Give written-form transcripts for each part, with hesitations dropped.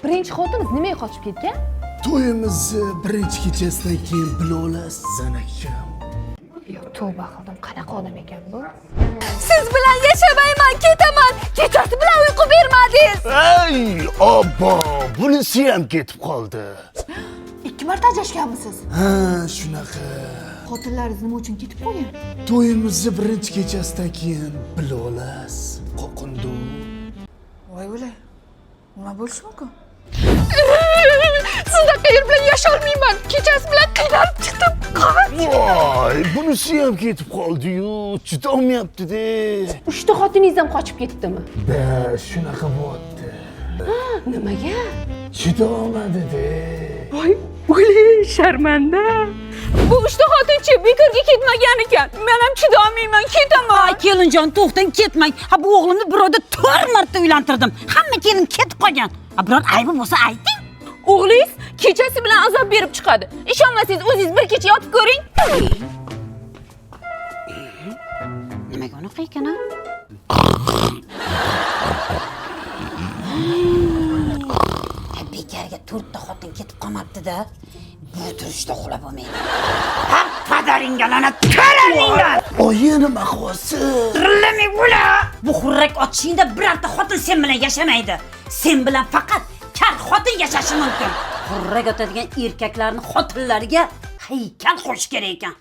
Birinchi xotiningiz nimaga qochib ketgan? To'yimizni birinchi kechasidan keyin bilolasiz, zanakam. Yo'q, tavba qildim. Qanaqa odam ekan bu? Siz bilan yashamayman, ketaman. Kechasi bilan uyqu bermadingiz. Ey, obbo, bunisi ham ketib qoldi. 2 marta ajrashganmisiz? Ha, shunaqa. Xotinlaringiz nima uchun ketib qolgan? To'yimizni birinchi kechasidan keyin bilolasiz, qoqindu. Voy o'lay. Nima bo'lishi mumkin? Sizdaqa er bilan yasholmayman. Kechasi bilan qiynalib chiqdim. Voy, bunisi ham ketib qoldi-yu, chidolmayapti-de. 3 ta xotiningiz ham qochib ketdimi? Da, shunaqa bo'pti. Nimaga? Chidolmadi-de. Voy, o'lay, sharmanda. Bu 3 ta xotinchi bekorga ketmagan ekan. Men ham chidolmayman, ketaman. Ay kelinjon, to'xtang, ketmang. Ha, bu o'g'limni birovda 4 marta uylantirdim. Hamma kelin ketib qolgan. Ha, biror aybi bo'lsa ayting. O'g'lingiz kechasi bilan azob berib chiqadi. Ishonmasangiz o'zingiz bir kecha yotib ko'ring. Nimaga unaqa ekan a? Bekarga 4 ta xotin ketib qolmabdi-da. Bu turishda uxlab bo'lmaydi. Ha, padaringga la'nat, kalaringdan! Oyi, nima qilyapsiz? Tirlamay o'la! Bu xurrak otishingda birorta xotin sen bilan yashamaydi. Sen bilan faqat kar xotin yashashi mumkin. Xurrak otadigan erkaklarni xotinlariga haykal qo'yish kerak ekan.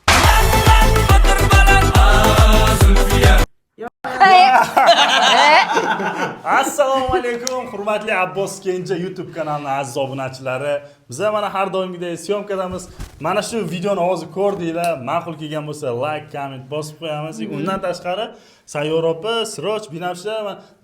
Assalomu alaykum, hurmatli Abbos Kenja YouTube kanalining aziz obunachilari. Biz mana har doimgidek syomkadamiz. Mana shu videoni hozir ko'rdinglar, ma'qul kelgan bo'lsa like, comment bosib qo'yamiz. Undan tashqari Sayyora opa, Siroj, Binafsha,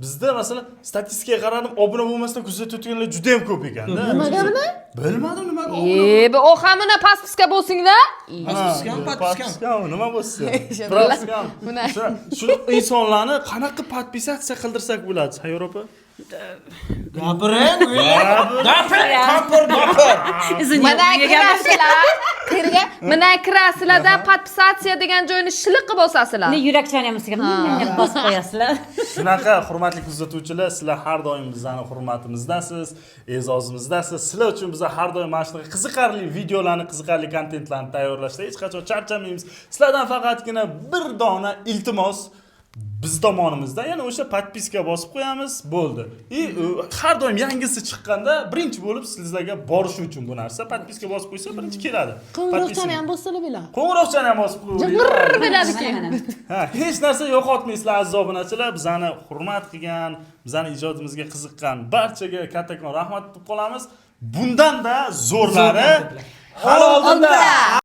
bizda masalan statistikaga qaradim, obuna bo'lmasdan kuzatayotganlar juda ham ko'p ekanda. Nimaga buni? Bilmadim nimaga obuna. Bu ohamini paspiska bo'lsinglar. Paspiskam, patpiskam. Patpiskam, nima bo'lsin? Propiskam. Shu insonlarni qanaqa podpisatsiya qildirsak bo'ladi, Sayyora opa? Gapiring, gapir, gapir, gapir. Mana kirasizlar. Terga, mana kirasizlarda podpisatsiya degan joyini shiliq qilib bosasizlar. Yurakchani ham ustiga bosib qo'yasizlar. Shunaqa hurmatli kuzatuvchilar, sizlar har doim bizning hurmatimizdasiz, e'zozimizdasiz. Sizlar uchun biz har doim mana shunaqa qiziqarli videolarni, qiziqarli kontentlarni tayyorlashda hech qachon charchamaymiz. Sizlardan faqatgina bir dona iltimos biz tomonimizdan, ya'ni o'sha podpiska bosib qo'yamiz, bo'ldi. Har doim yangisi chiqqanda birinchi bo'lib sizlarga borishi uchun bu narsa podpiska bosib qo'ysa birinchi keladi. Qo'ng'iroqchani ham bossalar bo'ladi. Qo'ng'iroqchani ham bosib qo'ying. Jig'ir biladi keyin. Ha, hech narsa yo'qotmaysizlar aziz obunachilar. Bizani hurmat qilgan, bizani ijodimizga qiziqqan barchaga kattakon rahmat deb qolamiz. Bundan da zo'rlari hali oldinda.